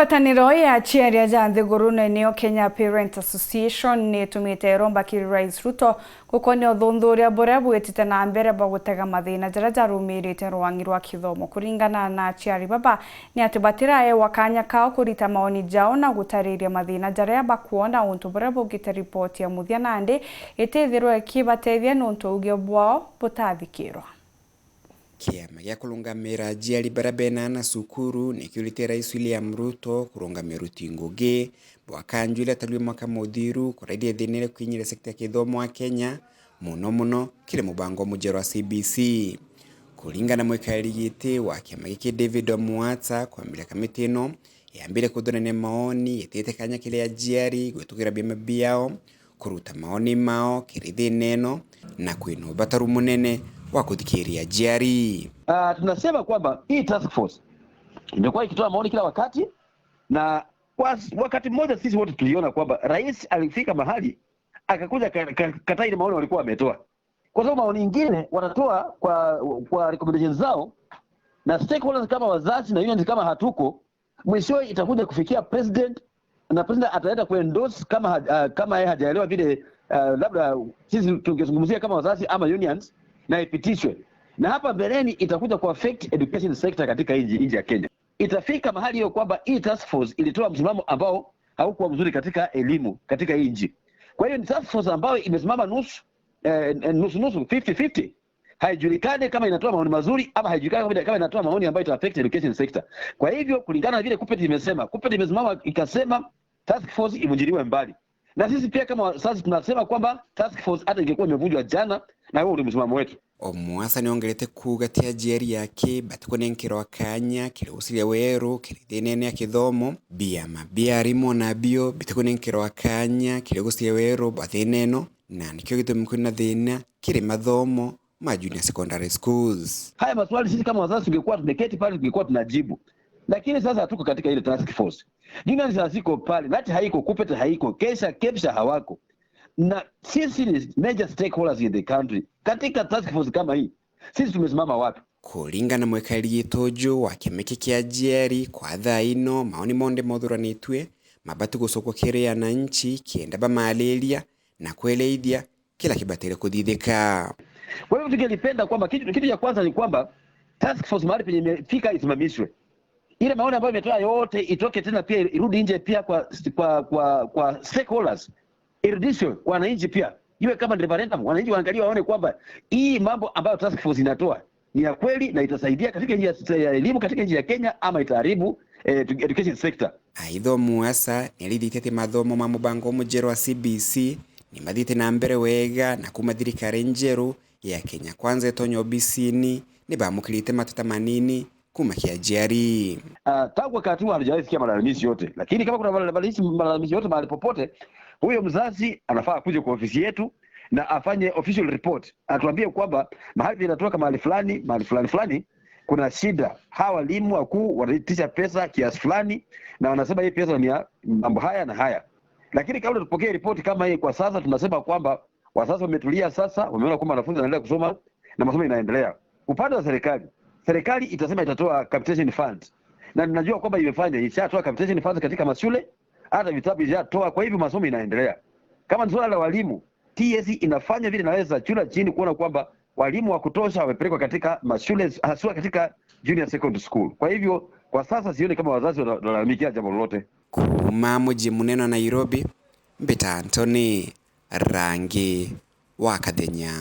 Ngwatanĩro ya aciari a nthiguru na nĩyo Kenya Parents Association nĩ ĩtũmĩte ĩromba kĩrĩ Rais Ruto gũkonia ũthuthuria buria bwĩtĩte na mbere bwa gũtega mathĩna jaria jarumĩrĩte rwang'i rwa kĩthomo. Kũringana na aciari baba nĩ atĩ batirahewa kanya kao kũrita maoni jao na gũtarĩria mathĩna jaria bakuona untu buria bũkĩte riboti ya mũthia nandi ĩtĩthirwo ĩkĩbatethia nũntũ uge bwao bũtathikĩrwa. Kiama gĩa kũrũngamĩra ajiari baria bena na cukuru nĩkĩũrĩtie Rais William Ruto kũrũngamia ũruti ngũgĩ bwa kanju iria atarue mwaka mũthiru kũraithia thĩna ĩrĩa ĩkwinyĩra sekta ya gĩthomo wa Kenya mũno mũno kĩrĩ mũbango mũnjerũ wa CBC. Kũringana mwikarĩri gĩtĩ wa kĩama gĩkĩ David Omwatha kwambĩrĩria kamĩtĩ ĩno yambire kũthurania maoni ĩtĩte kanya kĩrĩ ajiari gwĩtũkĩra biama biao kũruta maoni mao kĩrĩ thĩna ĩno na kwĩna ũbataru mũnene wa kuthikĩrĩria ajiari. Tunasema kwamba hii task force imekuwa ikitoa maoni kila wakati, na kwa wakati mmoja sisi wote tuliona kwamba rais alifika mahali akakuja kataa ile maoni walikuwa wametoa, kwa sababu maoni ingine wanatoa kwa recommendations zao na stakeholders kama wazazi na unions kama hatuko, mwishowe itakuja kufikia president na president ataenda kuendorse kama yeye hajaelewa vile, labda sisi tungezungumzia kama wazazi ama unions na ipitishwe, na hapa mbeleni itakuja ku affect education sector katika nchi ya Kenya. Itafika mahali hiyo kwamba hii task force ilitoa msimamo ambao haukuwa mzuri katika elimu katika hii nchi. Kwa hiyo ni task force ambayo imesimama nusu nusu nusu, 50-50. Haijulikani kama inatoa maoni mazuri ama haijulikani kama inatoa maoni ambayo ita affect education sector. Kwa hivyo kulingana na vile KUPPET imesema, KUPPET imesimama ikasema task force ivunjiliwe mbali. Na sisi pia kama sasa tunasema kwamba task force hata ingekuwa imevunjwa jana, na huo ndio msimamo wetu. Omwatha nĩongerete kuga atĩ ajiari ake batikũnenkerwa kanya kĩrĩ gũciria werũ kĩrĩ thĩna-inĩ ya gĩthomo biama bia arimũ onabio bitikũnenkerwa kanya kĩrĩ gũciria werũ bwa thĩna ĩno na nĩkĩo gĩtũmi kwĩna thĩna kĩrĩ mathomo ma junior secondary schools. Haya maswali sisi kama wazazi tungekuwa tumeketi pale tungekuwa tunajibu, lakini sasa hatuko katika ile task force. Unions haziko pale, KNUT haiko, KUPPET haiko, KESSHA, KEPSHA hawako, na sisi ni major stakeholders in the country. Katika task force kama hii sisi tumesimama wapi? Kũringana mwikarĩri gĩtũnjũ wa kĩama gĩkĩ kĩa ajiari kwa thaa ino maoni monde mothuranĩtue mabati gũcokwo kĩrĩ ananchi kĩenda bamalĩria na kweleithia kila kĩbataire kũthithĩka. Kwa hivyo tungelipenda kwamba kitu cha kwanza ni kwamba task force mahali penye imefika isimamishwe, ile maoni ambayo imetoa yote itoke tena pia irudi nje pia kwa stakeholders, irudishwe kwa wananchi pia, iwe kama ni referendum, wananchi waangalie waone kwamba hii mambo ambayo task force inatoa ni ya kweli na itasaidia katika nchi ya elimu katika nchi ya Kenya ama itaharibu education sector. Aitho Mwasa nĩarithĩtie atĩ mathomo ma mũbango mũnjerũ wa CBC nĩmathiĩte na mbere wega na kuma thirikari njerũ ya Kenya Kwanza ĩtonya obisi-inĩ nĩbamũkĩrĩte mateta manini kuma kĩajiari. Tangu wakati huo hatujawahi sikia malalamishi yote, lakini kama kuna malalamishi yote mahali popote, huyo mzazi anafaa kuja kwa ofisi yetu na afanye official report, atuambie kwamba mahali inatoka mahali fulani mahali fulani fulani kuna shida, hawa walimu wakuu wanaitisha pesa kiasi fulani na wanasema hii pesa ni ya mambo haya na haya. Lakini kabla tupokee ripoti kama hii, kwa sasa tunasema kwamba wazazi wametulia sasa, wameona kwamba wanafunzi wanaendelea kusoma na masomo inaendelea. Upande wa serikali, serikali itasema itatoa capitation fund, na ninajua kwamba imefanya, ishatoa capitation fund katika mashule, hata vitabu ishatoa. Kwa hivyo masomo inaendelea. Kama ni suala la walimu, TSC inafanya vile inaweza chula chini kuona kwamba walimu wa kutosha wamepelekwa katika mashule, haswa katika junior secondary school. Kwa hivyo kwa sasa sioni kama wazazi wanalalamikia jambo lolote. Kuma mũciĩ mũnene wa Nairobi, Mbita Anthony Rangi wa Kathenya.